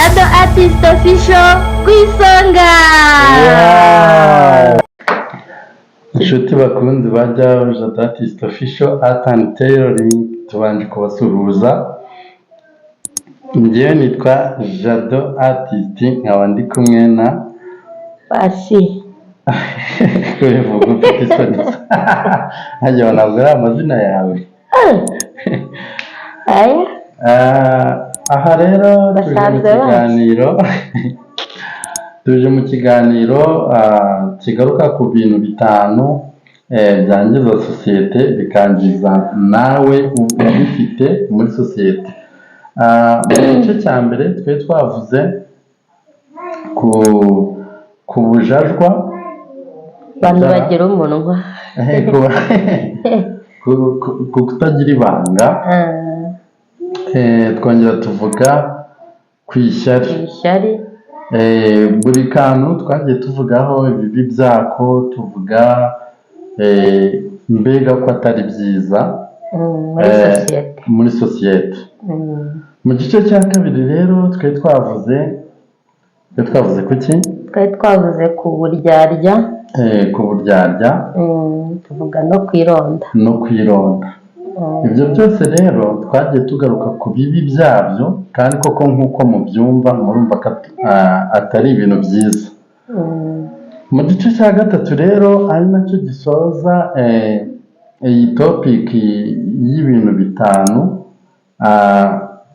Jado Artist Official ku isonga. Wow! Inshuti bakunzi ba Jado Artist Official Art and Tailoring, tubanje kubasuhuza. Njyewe nitwa Jado Artist, nkaba ndi kumwe na Pasi. Kubivuga ufite isoni, nkagira ntabwo ari amazina yawe. Aya. Aha rero tuje mu Basanzwe bazi. kiganiro, tuje mu kiganiro kigaruka ku bintu bitanu byangiza sosiyete, bikangiza nawe ubifite muri sosiyete. Mu gice cya mbere twari twavuze ku bujajwa. Abantu bagira umunwa. Ku kutagira ibanga. Twongera tuvuga ku ishyari. Ishyari. Buri kantu twagiye tuvugaho ibibi byako, tuvuga mbega ko atari byiza muri sosiyete. Muri sosiyete. Mu gice cya kabiri rero twari twavuze ku ki? Twari twavuze ku buryarya. Ku buryarya. Tuvuga no ku ironda. No kwironda. Ibyo byose rero twagiye tugaruka ku bibi byabyo, kandi koko nk'uko mubyumva, murumva ko atari ibintu byiza. Mu gice cya gatatu rero, ari nacyo gisoza iyi topic y'ibintu bitanu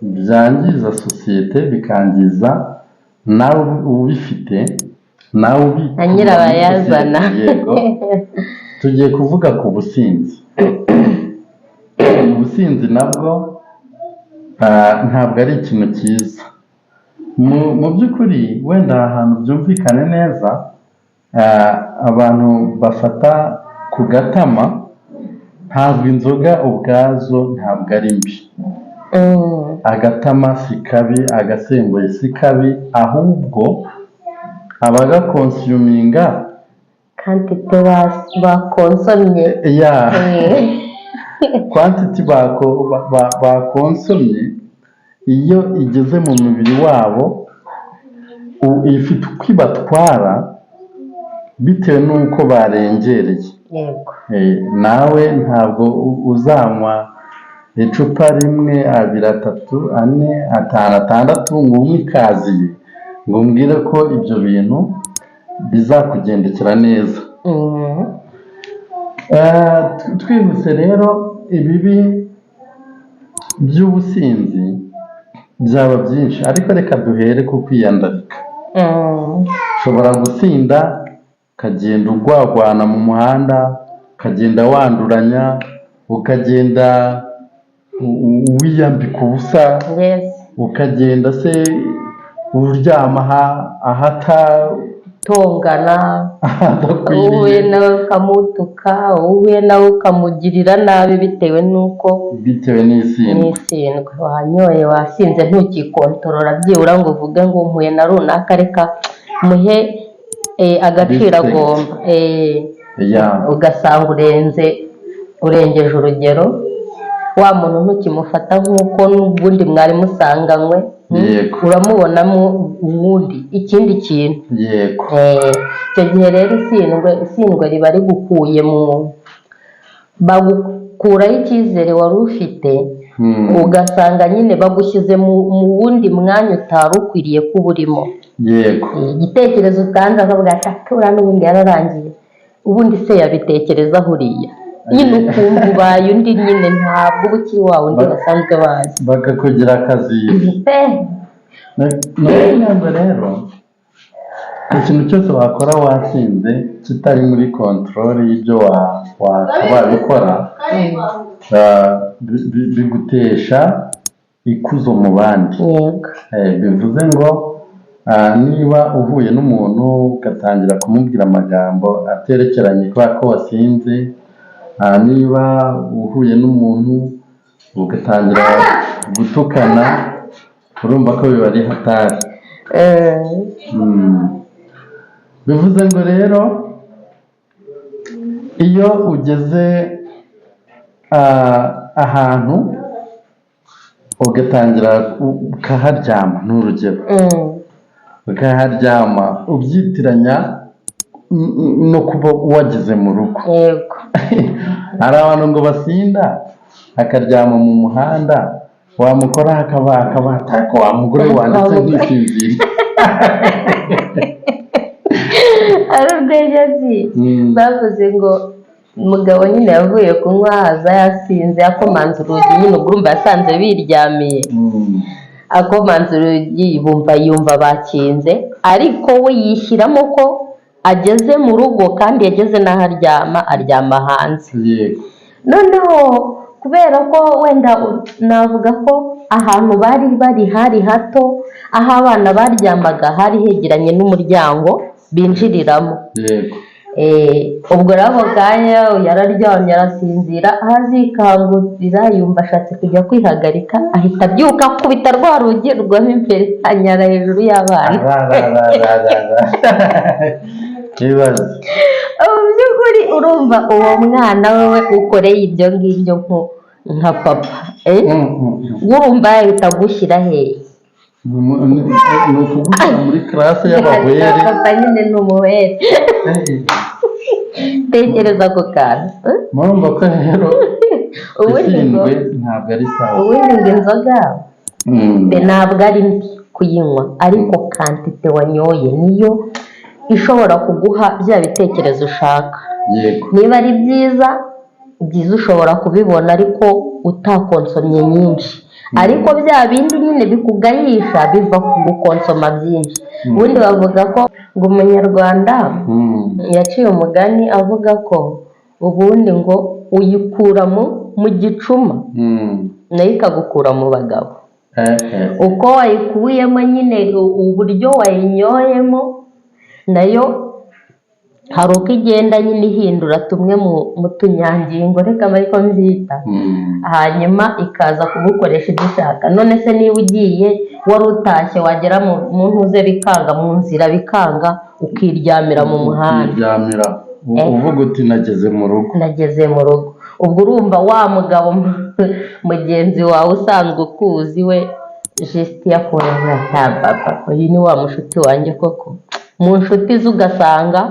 byangiza sosiyete, bikangiza nawe ubifite, nawe Na nyirabayazana. Yego, tugiye kuvuga ku businzi. Ubusinzi nabwo ntabwo ari ikintu cyiza. Mu by'ukuri, wenda aha hantu byumvikane neza, abantu bafata ku gatama, ntabwo inzoga ubwazo ntabwo ari mbi. Agatama si kabi, agasembuye si kabi, ahubwo abagaconsuminga Quantité bakonsomye. Ya quantité bakonsomye, iyo igeze mu mubiri wabo, ifite uko ibatwara bitewe n'uko barengereye. Nawe ntabwo uzanywa icupa rimwe, abiri, atatu, ane, atanu, atandatu, ngo unywe ikaziye, ngo umbwire ko ibyo bintu bizakugendekera neza. Twihuse rero, ibibi by'ubusinzi byaba byinshi, ariko reka duhere ku kwiyandarika. Ushobora gusinda ukagenda ugwagwana mu muhanda, ukagenda wanduranya, ukagenda wiyambika ubusa, ukagenda se uryama ahata Tongana. ahadakwiriye. Uhuye nawe ukamutuka, uhuye nawe ukamugirira nabi bitewe n'uko Bitewe n'isindwe. N'isindwe, wanyoye, wasinze, ntukikontorora byibura ngo uvuge ngo mpuye na runaka, reka muhe agaciro Respect. agomba. Ugasanga urengeje urugero, wa muntu ntukimufata nk'uko n'ubundi mwari musanganywe. Uramubonamo ubundi ikindi kintu. Icyo gihe rero isindwe riba rigukuye mu bagukuraho icyizere wari ufite, ugasanga nyine bagushyize mu wundi mwanya utari ukwiriye kuba urimo. Igitekerezo utanze akavuga ati: "Atura n'ubundi yararangiye, ubundi se yabitekerezaho uriya?" Nyine ukumva ubaye undi nyine, ntabwo uba ukiri wa wundi basanzwe bazi. Bakakugira akazi. Pe. Ni ukuvuga ngo rero ikintu cyose wakora wasinze kitari muri control y'ibyo wakabaye ukora, bigutesha ikuzo mu bandi. Bivuze ngo niba uhuye n'umuntu ugatangira kumubwira amagambo aterekeranye kubera ko wasinze, niba uhuye n'umuntu ugatangira gutukana, urumva ko biba ari hatari. Bivuze ngo rero iyo ugeze ahantu Ugatangira ukaharyama, ni urugero, ukaharyama ubyitiranya no kuba wageze mu rugo. Hari abantu ngo basinda akaryama mu muhanda, wamukora akaba ataka wa mugore wanditse nkisinzira. Ari urwenya nzi. Bavuze ngo umugabo nyine yavuye kunywa, aza yasinze, akomanze urugi nyine, ubwo urumva yasanze biryamiye. Akomanze urugi, bumva yumva bakinze, ariko we yishyiramo ko ageze mu rugo, kandi yageze n'aho aryama, aryama hanze. Noneho kubera ko wenda navuga ko ahantu bari bari hari hato, aho abana baryamaga hari hegeranye n'umuryango binjiriramo. Ubwo rero ako kanya yararyamye arasinzira, aho azikangurira yumva ashatse kujya kwihagarika, ahita abyuka akubita rwa rugi rwamo imbere, anyara hejuru y'abana. Arararararara. Ibibazo. Mu by'ukuri urumva uwo mwana wewe ukoreye ibyo ngibyo nka papa, eh? Urumva yahita agushyira hehe? Ni ukugushyira muri classe y'abahwere. Papa nyine ni umuhwere. Tekereza ako kantu, eh? Murumva ko rero Ubundi ngo isindwe ntabwo ari sawa. Ubundi ngo inzoga ntabwo ari mbi kuyinywa, ariko quantité wanyoye niyo ishobora kuguha bya bitekerezo ushaka. Niba ari byiza, byiza ushobora kubibona ariko utakonsomye nyinshi, ariko bya bindi nyine bikugayisha biva ku gukonsoma byinshi. Ubundi bavuga ko ngo umunyarwanda yaciye umugani avuga ko ubundi ngo uyikura mu gicuma, nayo ikagukura mu bagabo. Uko wayikuyemo nyine, uburyo wayinyoyemo, nayo hari uko igenda nyine ihindura tumwe mu tunyangingo, reka mbe ariko mbyita, hanyuma ikaza kugukoresha ibyo ushaka. None se niba ugiye wari utashye, wagera mu ntuze bikanga, mu nzira bikanga, ukiryamira mu muhanda? Ukiryamira uvuga uti: "Nageze mu rugo." "Nageze mu rugo." Ubwo urumva wa mugabo mugenzi wawe usanzwe ukuzi, we juste yakubona, nta papa, uyu ni wa mushuti wanjye koko. Mu nshuti ze ugasanga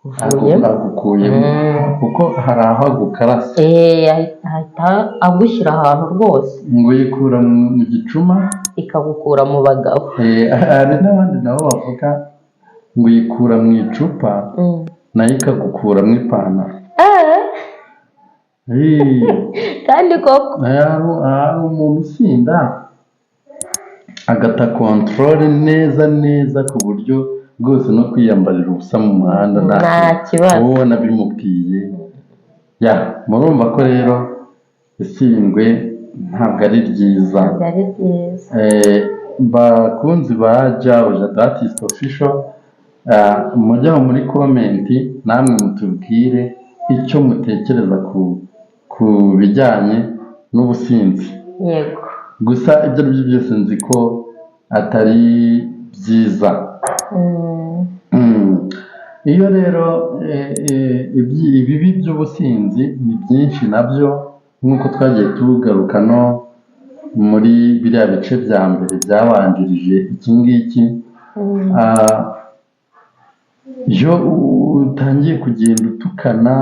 uvuyemo. Agukuyemo, kuko hari aho agukarasa. Ahita agushyira ahantu rwose. Ngo yikura mu gicuma, ikagukura mu bagabo. Hari n'abandi nabo bavuga ngo uyikura mu icupa, nayo ikagukuramo ipantaro. Kandi koko. Hari umuntu usinda agata contrôle neza neza, ku buryo rwose no kwiyambarira ubusa mu muhanda nta kibazo. Uba ubona bimubwiye. Ya, murumva ko rero isindwe ntabwo ari ryiza. Ntabwo ari byiza. Bakunzi ba Jawo Jado Artist Official, mujye aho muri comment namwe mutubwire icyo mutekereza ku bijyanye n'ubusinzi. Gusa ibyo ari byo byose nzi ko atari byiza. Iyo rero ibibi by'ubusinzi ni byinshi nabyo, nk'uko twagiye tugaruka no muri biriya bice bya mbere byabanjirije iki ngiki. Iyo utangiye kugenda utukana,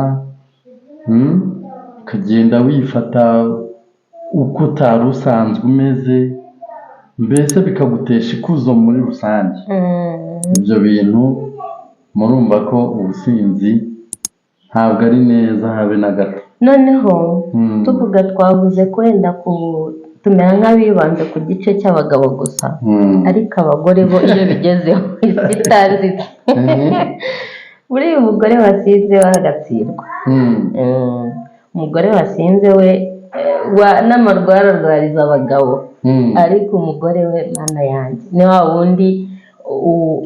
ukagenda wifata uko utari usanzwe umeze, mbese bikagutesha ikuzo muri rusange, ibyo bintu murumva ko ubusinzi ntabwo ari neza habe na gato. Noneho tuvuga, twavuze ko wenda ku tumera nk'abibanze ku gice cy'abagabo gusa, ariko abagore bo iyo bigezeho isi itanzitse. Buriya umugore wasinze we agatsindwa. Umugore wasinze we n'amarwara arwariza abagabo, ariko umugore we, mana yanjye, ni wa wundi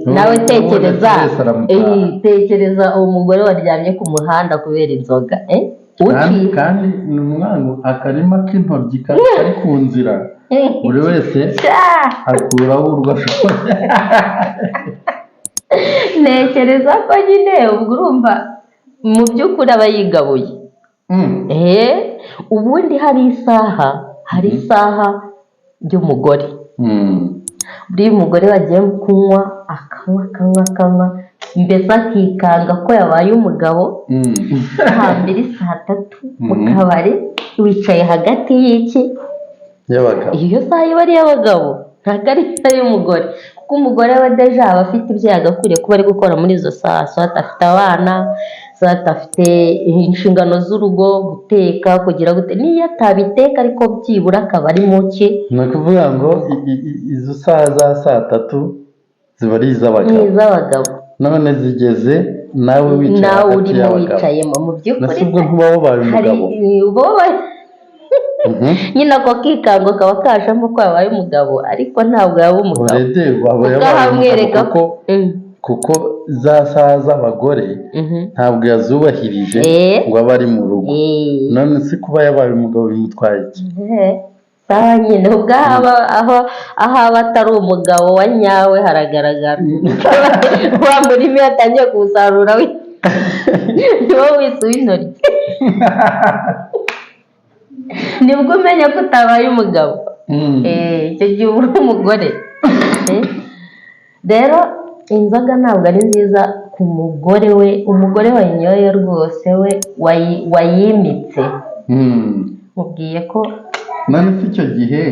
nawe tekereza. Wese aramutaha. Tekereza umugore waryamye ku muhanda kubera inzoga, eh? Kandi Uciye kandi ni ukuvuga ngo akarima k'intoryi kari ku nzira, buri wese Sha! akuraho urwo ashoboye. Ntekereza ko nyine ubwo urumva mu by'ukuri aba yigabuye. Ubundi hari isaha ry'umugore. Buriya umugore wagiye kunywa, akanywa, akanywa, akanywa, mbese akikanga ko yabaye umugabo, 2:00, 3:00 mu kabari, wicaye hagati y'iki? Y'abagabo. Iyo saha iba ari iy'abagabo, ntabwo ari iy'umugore, kuko umugore we déjà aba afite ibyo yagakwiriye kuba ari gukora muri izo saha. Soit afite abana, soit afite inshingano z'urugo, guteka, kugira gute. Niyo atabiteka, ariko byibura akaba ari muke. Ni ukuvuga ngo izo saha za 3:00 ziba ari Ni iz'abagabo. iz'abagabo. None zigeze nawe wicaye Nawe hagati urimo, y'abagabo. wicayemo mu by'ukuri. Nase ubwo ntuba wabaye Hari umugabo? Uba wabaye nyine. Ako kikango kaba kajemo ko yabaye umugabo, ariko ntabwo yaba umugabo. Already waba Kuko yabaye umugabo. ahamwereka Kuko kuko za saha z'abagore ntabwo yazubahirije ngo abe ari mu rugo. None se kuba yabaye umugabo bimutwaye iki? Sawa nyine, ubwo aho aba atari umugabo wa nyawe haragaragara. Wa murima iyo atangiye kuwusarura, niwo wise uw'intoryi, nibwo umenya ko utabaye umugabo. Icyo gihe uba uri umugore. Rero inzoga ntabwo ari nziza ku mugore we. Umugore wayinyoye rwose, we wayimitse, mubwiye ko None se icyo gihe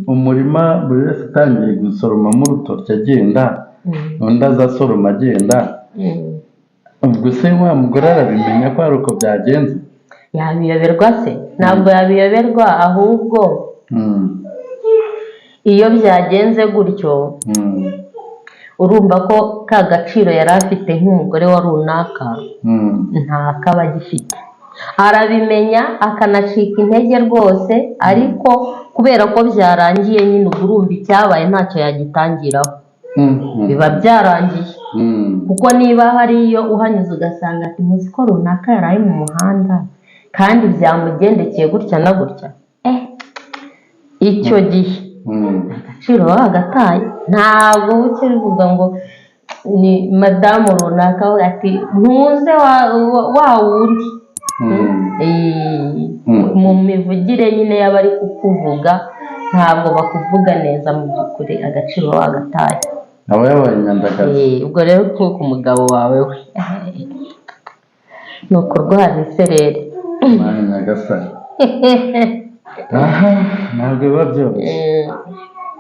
umurima buri wese atangiye gusoromamo urutoki agenda, undi aza asoroma agenda, ubwo se wa mugore arabimenya ko ari uko byagenze? Yabiyoberwa se? Ntabwo yabiyoberwa, ahubwo iyo byagenze gutyo, urumva ko ka gaciro yari afite nk'umugore wa runaka nta kaba agifite. Arabimenya akanacika intege rwose, ariko kubera ko byarangiye nyine, ubwo urumva icyabaye ntacyo yagitangiraho, biba byarangiye. Kuko niba hariyo uhanyuze ugasanga ati: "Muzi ko runaka yaraye mu muhanda kandi byamugendekeye gutya na gutya," icyo gihe agaciro baba bagataye. Ntabwo buke bivuga ngo ni madamu runaka ati: "Ntuze wa wundi." Mu mivugire nyine y'abari kukuvuga, ntabwo bakuvuga neza. Mu by'ukuri agaciro baba bagataye. Aba yabaye inyandagazi. Ubwo rero nk'uko umugabo wawe we ni ukurwara isereri. Mana nyagasani, aha ntabwo biba byoroshye.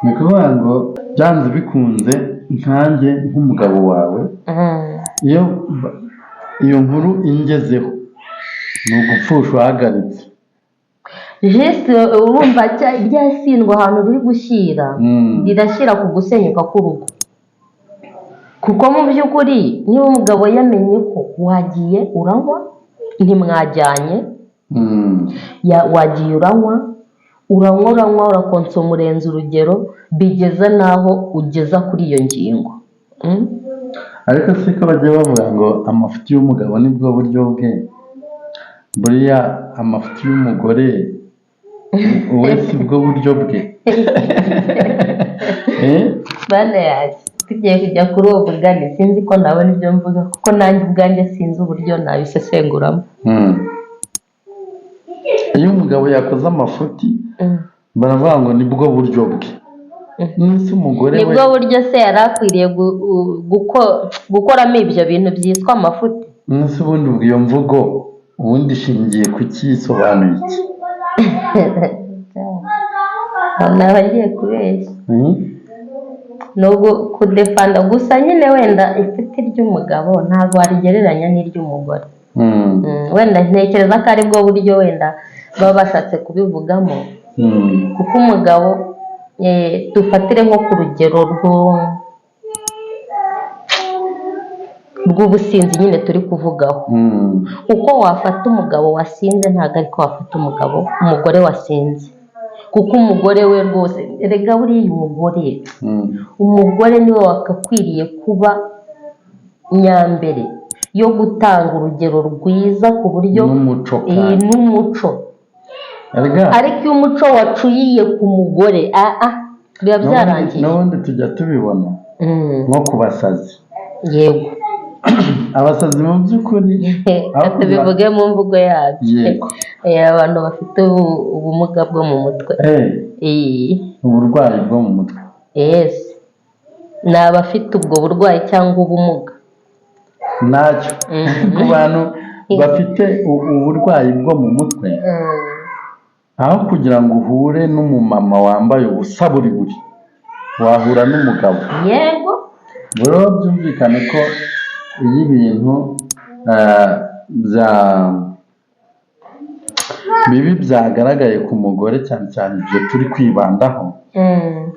Ni ukuvuga ngo byanze bikunze, nkanjye nk'umugabo wawe, iyo iyo nkuru ingezeho, ni ugupfusha uhagaritse. Juste urumva rya sindwa ahantu riri gushyira, rirashyira ku gusenyuka k'urugo, kuko mu by'ukuri niba umugabo yamenye ko wagiye uranywa, ntimwajyanye, wagiye uranywa, uranywa, uranywa, urakonsoma, urenza urugero, bigeze n'aho ugeza kuri iyo ngingo. Ariko se ko bajya bavuga ngo amafuti y'umugabo nibwo buryo bwe, buriya amafuti y'umugore we si bwo buryo bwe? Eh? Bana yanjye, tugiye kujya kuri uwo mugani, sinzi ko nabona ibyo mvuga, kuko nanjye ubwanjye sinzi uburyo nabisesenguramo. Iyo umugabo yakoze amafuti, baravuga ngo nibwo buryo bwe. Nese umugore we? Nibwo buryo se yari akwiriye gukoramo ibyo bintu byitwa amafuti? Nese ubundi ubwo iyo mvugo ubundi ishingiye ku ki, isobanuye iki? Naba ngiye kubeshya. Ni kudefanda gusa nyine. Wenda ifuti ry'umugabo ntabwo warigereranya n'iry'umugore. Wenda ntekereza ko aribwo buryo wenda baba bashatse kubivugamo, kuko umugabo, dufatire nko ku rugero rw'ubusinzi nyine turi kuvugaho, uko wafata umugabo wasinze ntabwo ariko wafata umugore wasinze, kuko umugore we rwose, erega buriya umugore, umugore niwe wakakwiriye kuba nyambere yo gutanga urugero rwiza ku buryo N'umuco kandi. N'umuco. Erega Ariko iyo umuco wacuyiye ku mugore, biba byarangiye. N'ubundi tujya tubibona nko ku basazi. Abasazi mu by'ukuri Reka aho tubivuge mu mvugo yacu. Yego. Abantu bafite ubumuga bwo mu mutwe. Uburwayi bwo mu mutwe. Yes, ni abafite ubwo burwayi cyangwa ubumuga. Ntacyo, ku bantu bafite uburwayi bwo mu mutwe, aho kugira ngo uhure n'umumama wambaye ubusa buri buri, wahura n'umugabo. Rero byumvikane ko iyo ibintu bya bibi byagaragaye ku mugore, cyane cyane ibyo turi kwibandaho,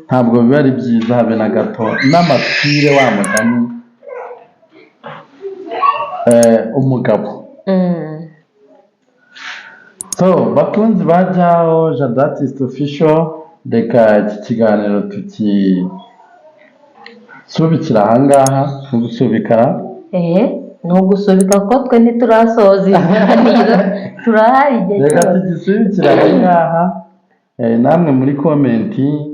ntabwo biba ari byiza habe na gato. N'amapire wa mugani, umugabo. So bakunzi ba Jaho Jado Artist Official, reka iki kiganiro tukisubikira ahangaha, no gusubika. Ni ugusubika kuko twe ntiturasoza ibiganiro, turahari igihe Reka cyose. tugisubikire ahangaha. Namwe muri comment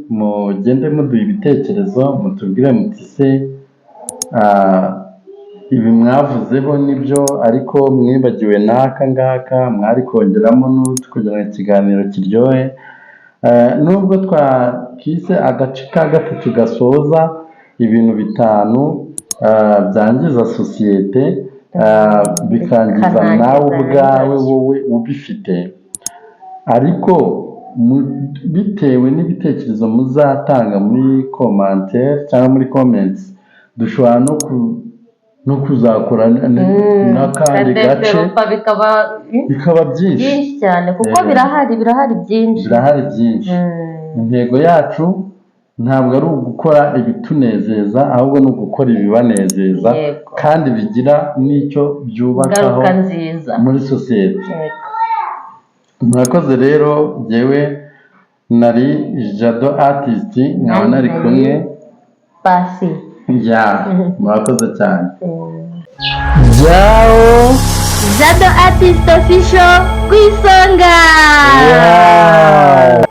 mugende muduha ibitekerezo, mutubwire muti: "Se ibi mwavuzeho nibyo, ariko mwibagiwe n'aka ngaka, mwari kongeramo n'utu kugira ngo ikiganiro kiryohe." Nubwo twakise agace ka gatatu gasoza ibintu 5 byangiza sosiyete, bikangiza Bikanangiza nawe ubwawe nyirabyo. wowe ubifite, ariko bitewe n'ibitekerezo muzatanga muri commentaire cyangwa muri comments, dushobora no kuzakora n'akandi gace. Kadevelopa bikaba Bikaba byinshi. byinshi cyane kuko birahari byinshi. Birahari byinshi. Intego yacu ntabwo ari ugukora ibitunezeza, ahubwo ni ugukora ibibanezeza kandi bigira n'icyo byubakaho Ingaruka nziza muri sosiyete. Murakoze rero. Jyewe nari Jado Artist, nkaba nari kumwe Pasi. Ya, murakoze cyane. Jao. Jado Artist Official ku isonga. Yeah.